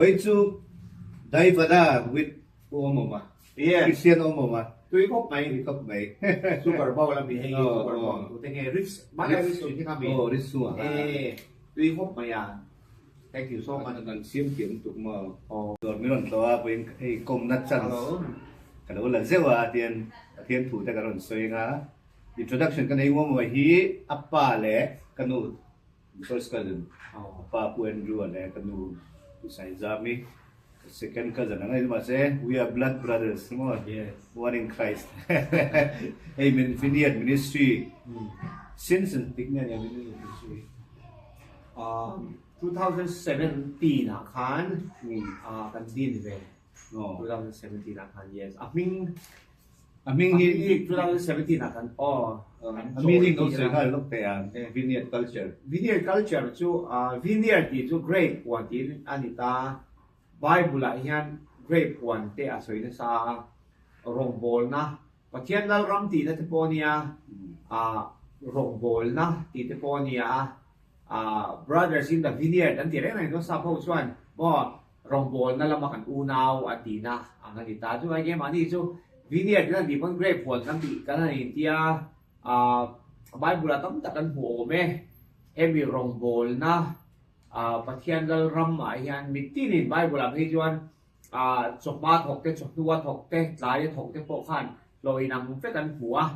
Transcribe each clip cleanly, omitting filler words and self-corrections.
Hei chu Daivada with Pu Awmawma, Christian Awmawma. Tui khawp mai. Tui khawp mai. Super Bowl a mi hei hi Super Bowl tute nge Ritz mahni Ritz tui hi kha mi. Aw Ritz chungah kha. E tui khawp mai a. Thank you so much. Kan siam thiam tuk maw. Dawr min rawn tlawh a pawhin hei kawmna chance ka lo la zeuh a tian Pathian thu te ka rawn sawi anga introduction ka nei Awmawma hi a pa leh ka nu First cousin a pa Pu Andrew a leh ka nu Pu Saizami ka second cousin ang a ni mahse we are blood brothers maw one in Christ hei min Vineyard Ministry since engtik nge nia Vineyard Ministry 2017 ah khan kan din ve 2017 ah khan yes a hming A hming hi 2017 ah kan aw a meaning lo sawi nghal lawk teh a vineyard culture. Vineyard culture chu vineyard tih chu grape huan tiin a ni ta Bible ah hian grape huan te a sawi nasa a rawngbawlna Pathian Lalram tihna te pawh a nia rawngbawlna tih te pawh a nia brothers in the vineyard an ti reng reng chuan sap ho chuan maw Rawngbawlna lama kan unau a tihna ang a ni ta. Chuvai nge mahni chu vineyard kan han tih pawn grape huan kan tih kan han intia a, Bible ah tam tak kan hmu awm e. Hemi rawngbawlna Pathian Lalram ah hian mitinin Bible ah phei chuan chawhma thawk te, chawhnua thawk te, tlaia thawk te pawh khan hlawh inang vek an hmu a.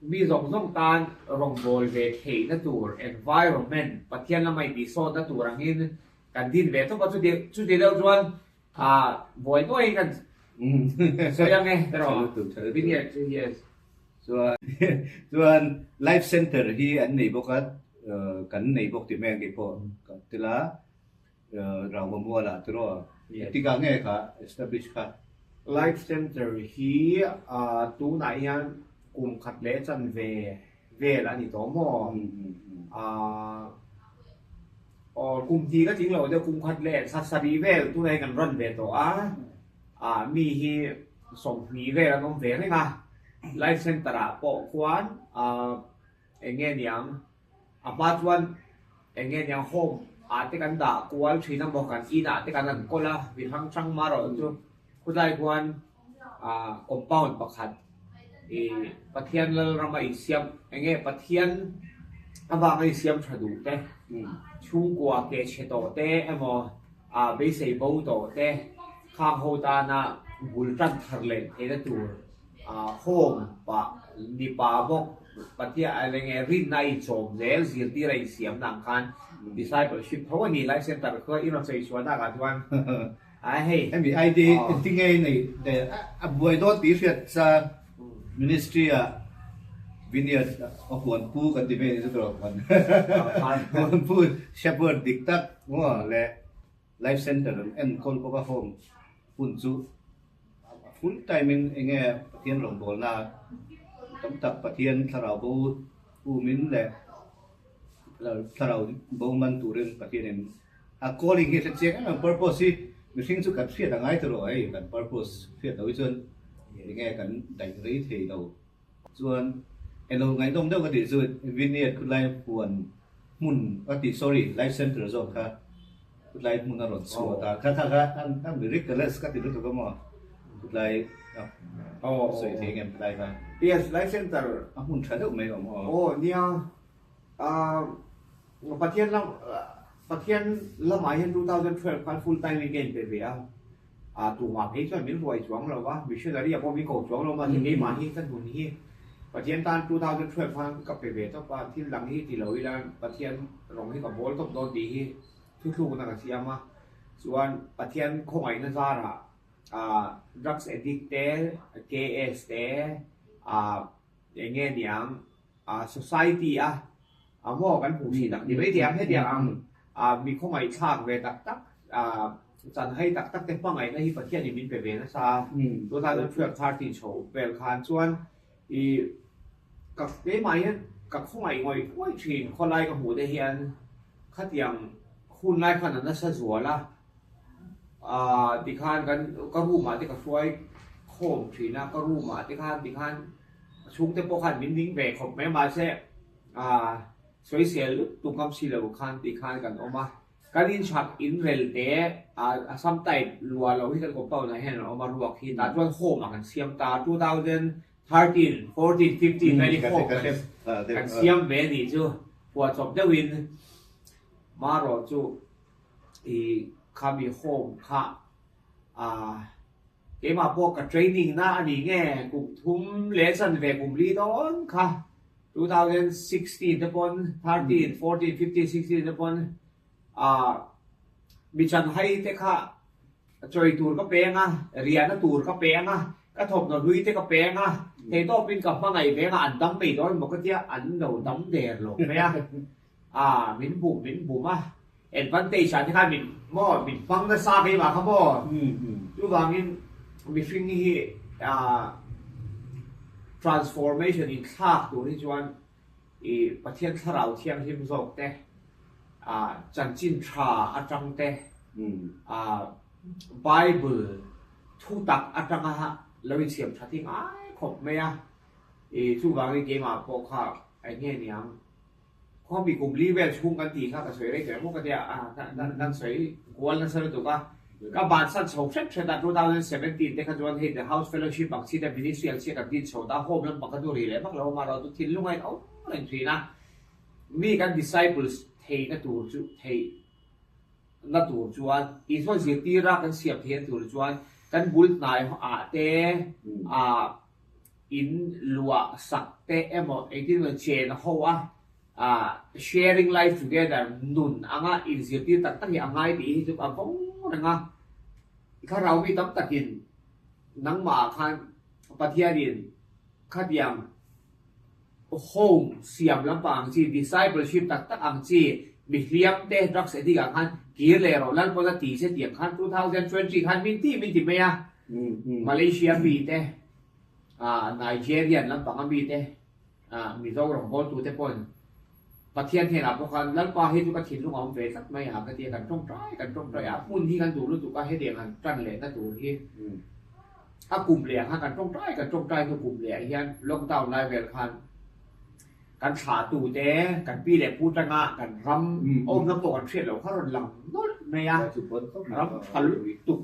Mi zawng zawng tan rawngbâwl ve theihna tur environment, Pathian lama intihsâwnna tur angin kan din ve tawp a, chuti chuti deuh chuan buai nuai kan sawi ang e erawh vineyard chu yes. Chuan chuan life center hi an nei bawk a, kan nei bawk tih mai ang keipawh ka ti la. Rangva mualah tiraw engtikah nge kha establish kha? Life Center hi tunah hian kum khat leh chanve vel a ni tawh maw? Aw kum hnih ka tling lo deuh kum khat leh thla sarih vel tunah hian kan run ve tawh a, mi hi 20 vel an awm ve reng a, Life Center ah pawh khuan eng nge niang? A hma chuan eng nge niang home ah te kan dah kual thin a maw kan in ah te kan han kawl a mi hrang hrang mah erawh chu khulai khuan ah compound pakhat ih Pathian Lalrama insiam eng nge Pathian avanga insiam tha duh te chhungkua ke chhe tawh te emaw ah beisei bo tawh te khang ho tana bul tan thar leh theihna tur Home pah mipa bawk Pathian a enge rinna a inchawm zel zirtir a insiam na ang khan discipleship tho a ni Life Center kha i rawn sawi chhuah nak ah chuan a hei. Hemi ID engtin nge i neih leh a buai dawn tih hriat sa ministry ah vineyard a huan pu kan ti mai a ni chu tawh huan pu shepherd dik tak maw leh Life Center an enkawl bawk a home hun chu full time in enge Pathian rawngbawlna tam tak Pathian thlarau bo umin leh thlarau bo man turin Pathian in a calling hi a hre chiang em em purpose hi mihring chu kan hriat a ngai ta rawh hei kan purpose hriat loh hi chuan enge kan daih rei thei lo. Chuan eng lo ngaihnawm deuh ka tih chu Vineyard khawtlai huan hmun ka tih sorry Life Center zawk kha khawtlai hmun a rawn chhuah ta kha kha kha a miraculous ka ti lutuk a maw khawtlai a sawi thei ngem khawtlai kha. Yes Life Center a hmun tha deuh mai awm aw. Aw nia Pathian lam Pathian lamah hian 2012 khan full time in ka inpe ve a. A tumah phei chuan min ruai chuang lo va, missionary a pawh min ko chuang lo mahse keimah hi ka nun hi Pathian tan 2012 khan ka pe ve tawp a, thil dang hi ti lo ila Pathian rawng hi ka bawl tawp dawn tih hi thuthlukna ka siam a, chuan Pathian khawngaihna zarah drugs addict te, KS te, eng nge niang society a maw kan hmuh thin tak ni mai thei ang hetiang ang mi khawngaihthlak ve tak tak chanhai tak tak te hmangaihna hi Pathian in min pe ve nasa a 2012 13 chho vel khan chuan i ka keimah hian ka khawngaih ngawih ngawih thin khawlai ka hmuh te hian khatiang hun lai khan a nasa zual a tikhan kan ka room ah te ka hruai khawm thin a ka room ah te khan tikhan A chhungte pawh khan min ding ve khawp mai mahse sawisel lutuk ngam si lo khan tih khan kan awm a. Kan in chhak in rel te Assam type lua lo hi kan compound ah hian an awm a ruak hi tah chuan home ah kan siam ta 2013, 14, 15 vel hi home kan siam ve a nih chu phuahchawp deuh in marawh chu ih khami home kha ah keimah pawh ka training na a ni nge kum thum leh chanve kum li dawn kha. 2016 te pawn 13, 14, 15, 16 te pawn ah mi chanhai te kha chawi tur ka peng a, riahna tur ka peng a, ka thawmhnaw hlui te ka peng a, theihtawpin ka hmangaih veng a, an dam mai dawn maw ka tia, an lo dam der lo mai a, ah min bum min bum a, advantage ah te khan min maw min hmang nasa keimah kha maw, chuvangin mihring hi ah transformation inthlak tur hi chuan ih Pathian thlarau thianghlim zawk te ah chanchin tha atang te ah Bible thu tak atanga lo insiam tha hi ngai khawp mai a, ih chuvangin keimah pawh kha eng nge niang. Khawmi kum li vel chhung kan tih kha ka sawi rei tawh em aw ka tia a, kan sawi kual nasa lutuk a. Ka bansan chho hret hret a, 2017 te kha chuan hei the house fellowship ang chi te ministry ang chi a kan din chho ta, home lampang kha chu ri leh vak lo a, mahrawh chu thinlung a in awm reng thin a. Mi kan disciples theihna tur chu theihna tur chuan Isua zirtira kan siam theihna tur chuan kan bul hnai ah te ah in luah sak te emaw engtin emaw chen ho a, sharing life together nun anga inzirtir tak tak hi a ngai tih hi chu a vawng reng a. Thlarau mi tam takin nangmah ah khan Pathianin khatiang home siam lampang ang chi, discipleship tak tak ang chi, mi hliam te drugs addict ah khan kir leh rawh Lalpawn a ti che tiang khan 2020 khan min ti min ti mai a. Malaysia mi te Nigerian lampang a mite Mizo rawngbawltute pawhin Pathian hnenah pawh khan Lalpa hi chu ka thinlung a awm ve tlat mai a ka ti a, kan tawngtai kan tawngtai a, hmun hi kan duh lutuk a, hetiang han tan lehna tur hi a kum leh ang khan kan tawngtai kan tawngtai hnu kum leh ah hian lockdown lai vel khan kan thlahtute kan pi leh pu tanga kan ram awmna pawh kan hriat loh kha rawn lang nawlh mai a, ram tha lutuk.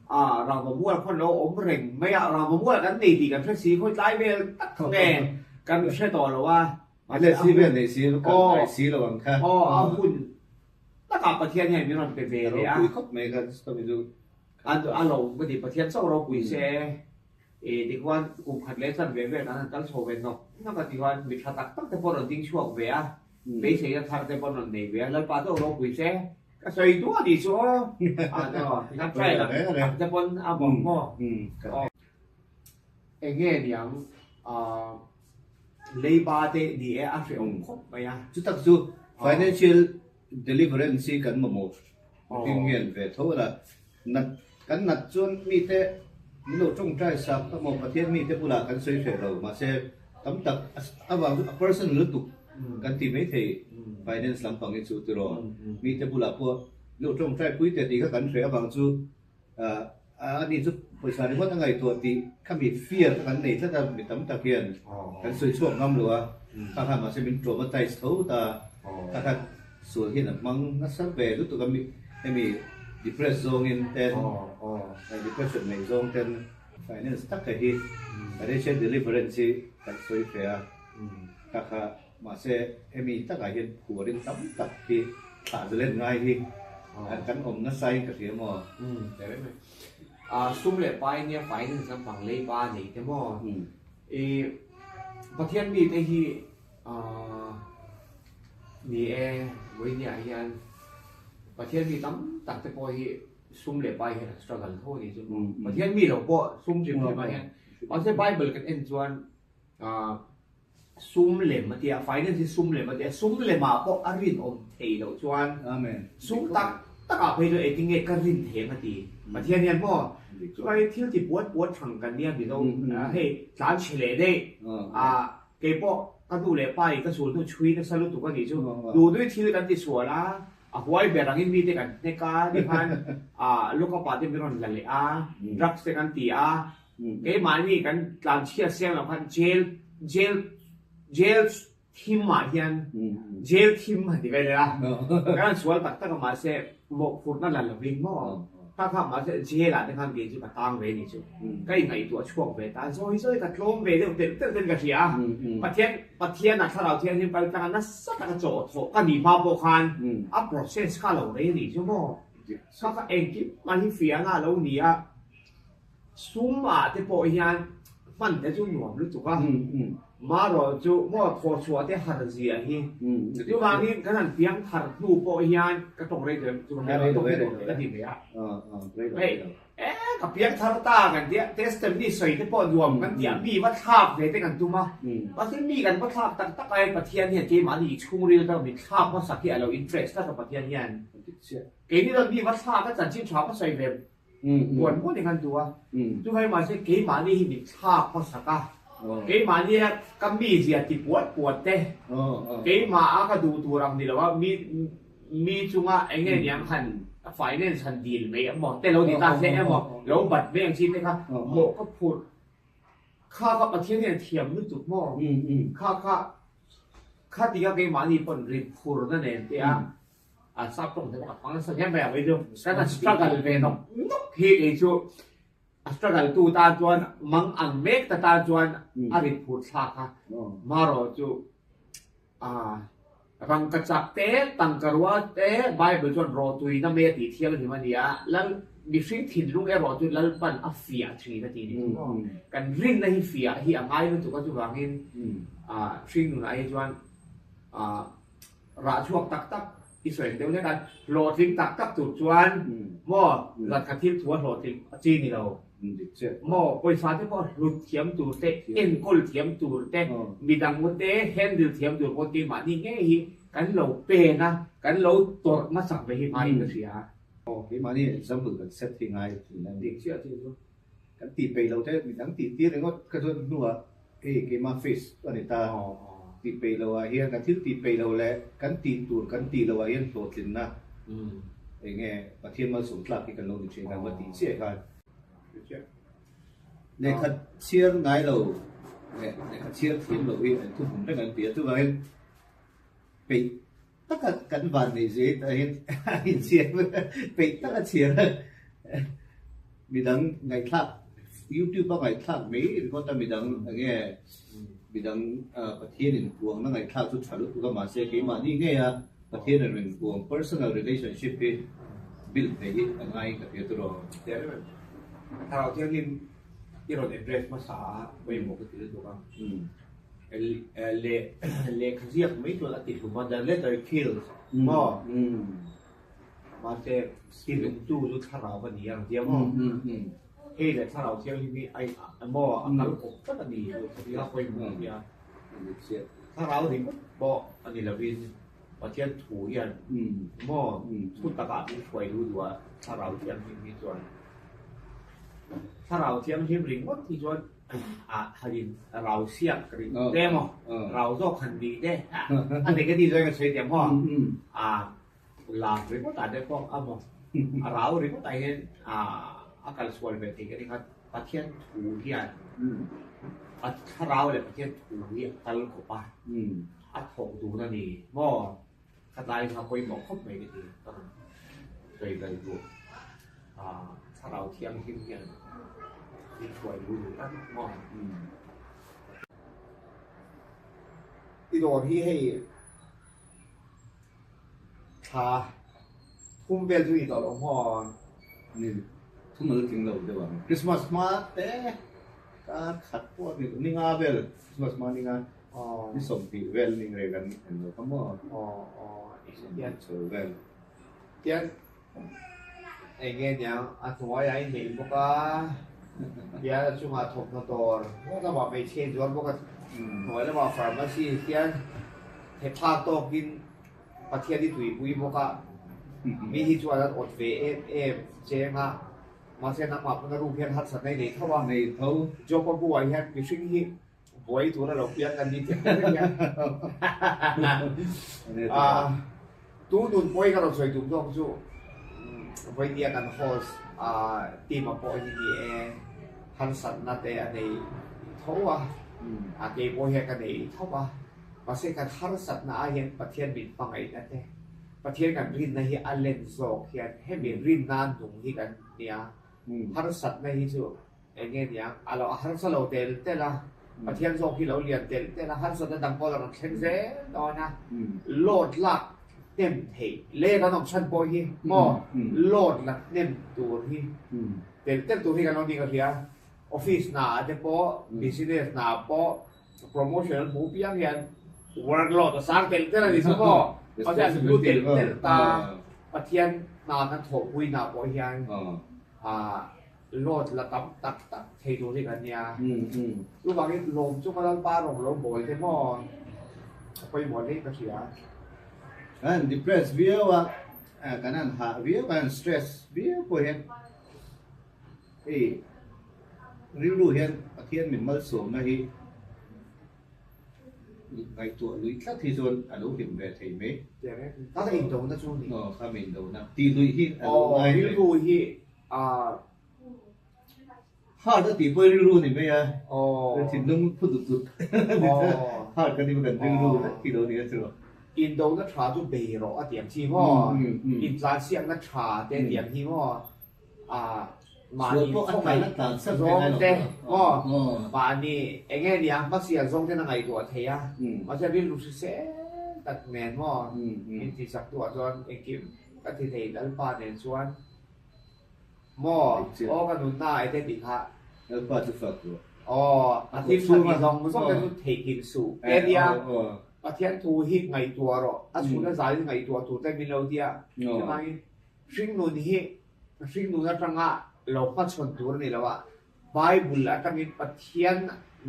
A, rangva mual khawn lo awm reng mai a, rangva mual kan nei tih kan hre si, khawi tlai vel tak nge kan hre tawh lo a. Mahse a hun, vel nei si, kan ngai si lo ang kha. Aw, a hun takah Pathian hian min rawn pe ve leh a. A ropui khawp mai kha story chu. A lo ka ti, Pathian chauh ropui se, e tikhuan kum khat leh chan ve vel kan han kal chho ve nawk nawk a tikhuan mi tha tak tak te pawh rawn ding chhuak ve a, beiseina thar te pawh rawn nei ve a, Lalpa chauh ropui se. Ka sawi duah a nih chu aw. Tikhan try ang ang te pawn a bawk maw. Eng nge niang leiba te ni e a hrehawm khawp mai a. Chutak chu financial deliverance hi kan mamawh mihring hian ve tho a la. Nat kan nat chuan mite min lo tawngtai sak emaw Pathian mite bulah kan sawi hreh lo mahse tam tak avang chu a person lutuk kan ti mai thei finance lampang hi chu tiraw mite bulah pawh min lo tawngtai pui teh tih kha kan hreh avang chu ani chu pawisa ringawt a ngaihtuah tih kha mi fear kha kan nei tlat a mi tam tak hian kan sawi chhuak ngam lo a kha kha mahse min traumatize tho ta kha kha Sual hian a hmang nasa ve lutuk a hemi depress zawngin ten depression nei zawng ten finance taka hi financial deliverance hi kan sawi fe a kha kha mahse hemi takah hian phuarin tam tak hi thlah zalen ngai hi kan awm nasa in ka hria maw. Sum leh pai nia finance lampang leiba nei te maw i Pathian mite hi Ahh ni e, vawinia hian Pathian mi tam tak te pawh hi sum leh pai hian an struggle tho a ni chu maw. Pathian mi lo pawh sum hrim hrim ah hian mahse Bible kan en chuan ahh sum lem a tia, finance hi sum lem a tia, sum lem ah pawh a rinawm thei loh chuan sum tak tak ah phei chuan engtin nge ka rin thei ang a ti. Pathian hian maw chuan thil ti puat puat thang kan nia mizo hei tlan chhe leh daih ah Kei pawh ka nu leh pa in ka sul hnu chhui nasa lutuk a nih chu. Duh duih thil kan ti sual a, a huai ber angin mite kan hnek a, tikhan lookup ah te min rawn la leh a, drugs te kan ti a, keimahni kan tlan chhiat siam loh khan jail jail jail thim ah hian jail thim han ti vel ila, kan han sual tak tak a mahse. Mawhphurhna la lovin maw? Kha kha mahse jail ah te khan kei chu ka tang ve ni chu. Ka inngaihtuah chhuak ve ta, zawi zawi ka tlawm ve deuh telh telh ten ka hria a. Pathian Pathian a thlarau thianghlim kal tlang a nasa taka chaw thawh ka nih hma pawh khan a process kha a lo rei a nih chu maw? Kha kha engkim mah hi fiahna a lo ni a. Sum ah te pawh hian hman te chu nuam lutuk a, marawh chu maw thaw chhuah te har zia hi. Chuvangin kan han piang thar hnu pawh hian ka tawng rei tawh em chu ka tawng rei tawh ka ti ve a. Hei e ka piang thar ta kan tia testimony sawi te pawh nuam kan tia mi va thlak ve te kan tum a, mahse mi kan va thlak tak tak aiin Pathian hian keimahni chhungril ka min thlak hmasak hi a lo interest tlat a Pathian hian. Keini chuan mi va thlak a chanchin tha va sawi ve Buan buan in kan duh a, chuvai mahse keimahni hi min thlak hmasak a, keimahni a ka mizia ti puat puat te, keimah a ka duh tur ang ni lo a, mi mi chunga eng nge niang han finance han dil mai emaw te lo ni ta se emaw lo bat mai ang chi te kha mawh ka phurh kha kha Pathian hian thiam lutuk maw kha kha kha tia keimahni pawn rit phurna nen te a. A sap tawng te pawh a hmang nasa hle mai ang kei chu. Kan a struggle ve nawk nawk hi kei chu a struggle tu tan chuan mang ang mek ta tan chuan a rit phur thlak a. Marawh chu rangkachak te, tangkarua te Bible chuan rawhtui na mai a tih thianghlim a ni a, Lal mihring thinlung erawh chu Lalpan a fiah thin a tih ni chu maw. Kan rinna hi fiah hi a ngai lutuk a chuvangin hring nunah hi chuan Rah chhuak tak tak i sawi ang deuh hlek a, hlawhtling tak tak tur chuan maw lehkha thil thu a hlawhtling a chi ni lo. Maw pawisa te pawh hlut thiam tur te, enkawl thiam tur te, midang te handle thiam tur pawh keimahni ngei hi kan lo pen a, kan lo tawrh hmasak ve hi hmaiin ka hria. Aw keimahni example kan set hi ngai thin a ni. Dik chiah chiah chu. Kan tih peih lo te midang tih tir ringawt kha chuan hnuah hei keimah face a ni ta. Tih peih lo ah hian kan thil tih peih lo leh kan tih tur kan tih lo ah hian hlawhtlinna eng nge Pathian malsawm tlak hi kan lo ni thin kan va tih chiah khan. Lehkha chhiar ngai lo leh lehkha chhiar thiam lo hi an thuhmun reng an ti a, chuvangin peih taka kan van nei zui tah hian a inchhiar peih taka chhiar a midang ngaihthlak youtube a ngaihthlak mai ringawt a midang enge midang Pathian in puangna ngaihthlak chu tha lutuk a mahse keimahni ngei a Pathian in rawn puang personal relationship hi build theih hi a ngai ka hria tawh. Thlarau Thianghlim i rawn address hmasa a pawimawh ka ti lutuk a. Lehkha ziak mai chuan a ti hlum a, the letter kills maw? Mahse tilungtu chu thlarau a ni ang tia maw? Hei leh thlarau thianghlim hi a maw a kal kawp tlat a ni chu a pawimawh a nia. Thlarau ringawt pawh a ni lovin Pathian thu hian maw thu takah min hruai duh duh a thlarau thianghlim hi chuan thlarau thianghlim ringawt hi chuan Hanin rau siak rih te maw, rau zawk han nih te a nei ka tih chuan ka sawi thiam maw, a lam ringawt ah te pawh a maw, a rau ringawt ah hian a kal sual ve thei ka ti kha Pathian thu hian a thlarau leh Pathian thu hi a kal khawp a, a thawk dun a ni maw, khatlai kha pawimawh khawp mai ka ti ka rawn sawi bel duh. Thlarau thianghlim hian min hruai duh duh tak maw? I dawr hi hei thla thum vel chu ni tawh lo maw? Ni thum a la tling lo deuh ang. Christmas hma te kar khat pawh a ni lo, ni nga vel Christmas hma ni nga ni 20 vel ni reng kan en lo kha maw? 20 chho vel. Tian Eng nge niang a hnuaiah i nei bawk a, hian a chungah thawmhnaw dawr hnuai lamah hmeichhia in zuar bawk a, hnuai lamah pharmacy hian thephak tawkin Pathian i tuipui bawk a, mi hi chuan an awt ve em em cheng a, mahse nangmah pawn a ruk hian harsatna i nei tho a, Nei tho. Job a buai hian mihring hi buai tura lo piang kan ni tih ang reng hian tu nun pawi ka rawn sawi tum zawk chu vawinia kan host team a pawh hi ni e harsatna te a nei tho a a kei pawh hian ka nei tho a mahse kan harsatna ah hian Pathian min hmangaihna te. Pathian kan rinna hi a len zawk hian hemi rinna nung hi kan nia. Harsatna hi chu eng nge niang a lo harsa lo tel tel a, Pathian zawk hi lo lian tel tel a, harsatna dang pawh a rawn thleng zel dawn a, load lak hnem theih leh kan awm chhan pawh hi maw load la hnem tur hi tel tel tur hi kan lo ni ka hria. Office hna ah te pawh business hna ah pawh promotion an hmuh piang hian work load a sang tel tel a ni chu maw mahse an hlu tel tel ta Pathian hna kan thawhpui hna pawh hian ah load la tam tak tak thei tur hi kan nia chuvangin lawm chunga Lalpa rawng lo bawl te maw a pawimawh hle ka hria. Kan depress viau a, kan han hah viau, kan han stress viau pawh hian Hei rilru hian Pathian min malsawmna hi ngaihtuah lui tlat hi chuan a lo hlim ve thei mai. Ka la indona chu ni. Aw, ka indona. Tih luih hi a lo ngai ve. Rilru hi a. Heart a tih pawh rilru ni mai a. Thinlung phu dut dut. Heart kan tih pawh kan rilru vek hi lo ni a chu. Indona tha chu bei rawh a tiang chi maw? Intlansiakna tha te tiang hi maw? Mahni khawngaih zawng te maw mahni eng nge nia hmasial zawng ten a ngaihtuah thei a, mahse rilru hrisel tak nen maw intihsak duhah chuan engkim ka ti thei Lalpa nen chuan maw aw ka nunna ai te tih kha Lalpa chu fak rawh. Aw a thil tha tih zawng zawng te chu theihnghilh suh te nia Pathian thu hi ngaihtuah rawh a chhun a zalin ngaihtuah tur te min lo tia chuvangin Hringnun hi hringnun atanga lo hmachhawn tur a ni lo a, Bible atangin Pathian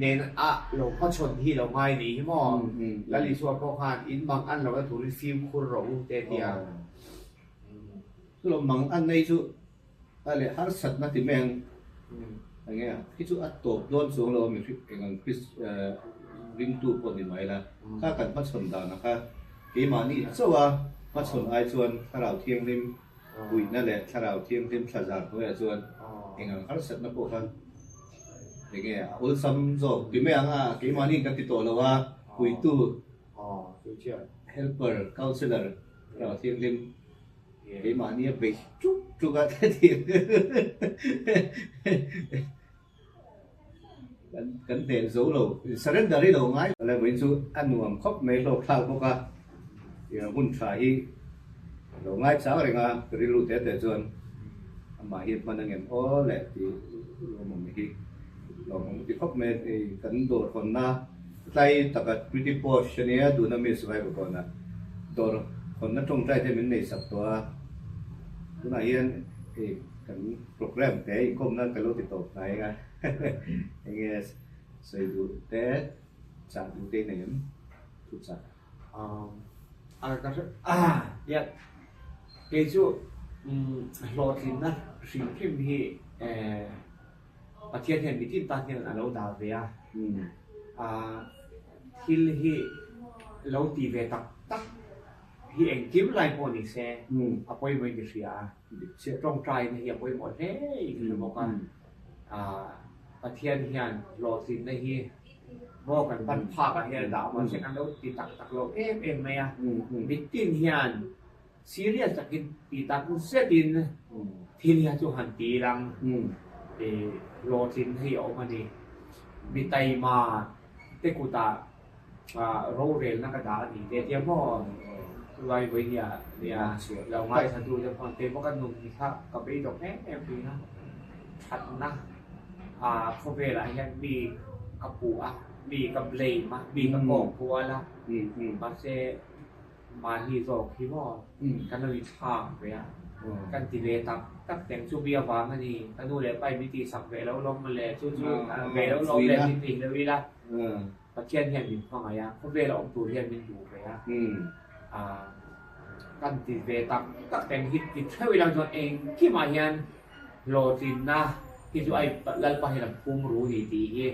nen a lo hmachhawn hi lo ngai ni hi maw? Lal Isua pawh khan in mang an lohna turin fimkhur rawh u te a ti a. Chu lo mang an nei chu a leh harsatna ti mai ang eng nge khi chu a tawp dawn chuang lo a mi eng ang Chris ringtu pawh ni mai la kha kan hmachhawn danah kha Keimahni chauh a hmachhawn ai chuan Thlarau Thianghlim puihna leh Thlarau Thianghlim thlazar hnuaiah chuan eng ang harsatna pawh kha eng nge a awlsam zawk ti mai ang a, keimahni kan ti tawh lo a, puitu, helper, counsellor, Thlarau Thianghlim keimahni a beih tuk tuk a Kan hneh zo lo, surrender hi lo ngai. Lai vawiin chu a nuam khawp mai hlawk thlak bawk a, hun tha hi lo ngai chang reng a, ka rilru te te chuan amah hi hman a ngem aw leh tih lawmawm hi lawmawm ti khawp mai hei kan dawr hawnna tlai taka pretty posh a nia tuna mi survivor kawn a dawr hawnna tawngtai te min nei sak tawh a, tunah hian hei kan Programme te inkawmna ka lo ti tawp hnai a, eng nge sawi duh te chah duh te nei em thu chah? A ka hre ya kei chu hlawhtlinna hrim hrim hi Pathian hian mitin tan hian a lo dah ve a, thil hi lo ti ve tak tak hi engkim lai pawh ni se a pawimawhin ka hria a. Tawngtaina hi a pawimawh hle in ka hre bawk a, Pathian hian hlawhtlinna hi maw kan ban phak ah hian a dah mahse kan lo ti tak tak lo em em mai a, mitin hian serious takin ti tak zetin thil hi chu han ti lang hlawhtlinna hi a awm a ni. Mi taima te kutah rorelna ka dah a ni te tia maw chulai vawi nia nia lo ngaithla tu te pawh kei pawh ka nun hi kha ka beidawng em em thin a thatna ah khawvelah hian mi ka puh a mi ka blame a mi ka kawk kual a mahse mahni zawk hi maw kan lo inthlak ve a kan ti ve tak tak teng chu mi avang a ni ka nu leh pa in min tihsak ve lo lawm mawle chu chu ve lo lawm le tih tih lo ila. Pathian hian min hmangaih a, khawvel a awm tur hian min duh ve a, kan ti ve tak tak teng hi ti theuh ila chuan engkimah hian hlawhtlinna hi chu ai Lalpa hian a phum ru ni tih hi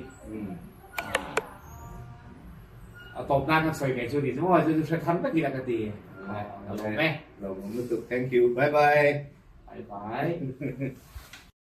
a tawp nan kan sawi ve chu ni chu maw chu chu hre thar vek ila ka ti a lawm e. Lawm awm lutuk thank you bye bye. Bye bye.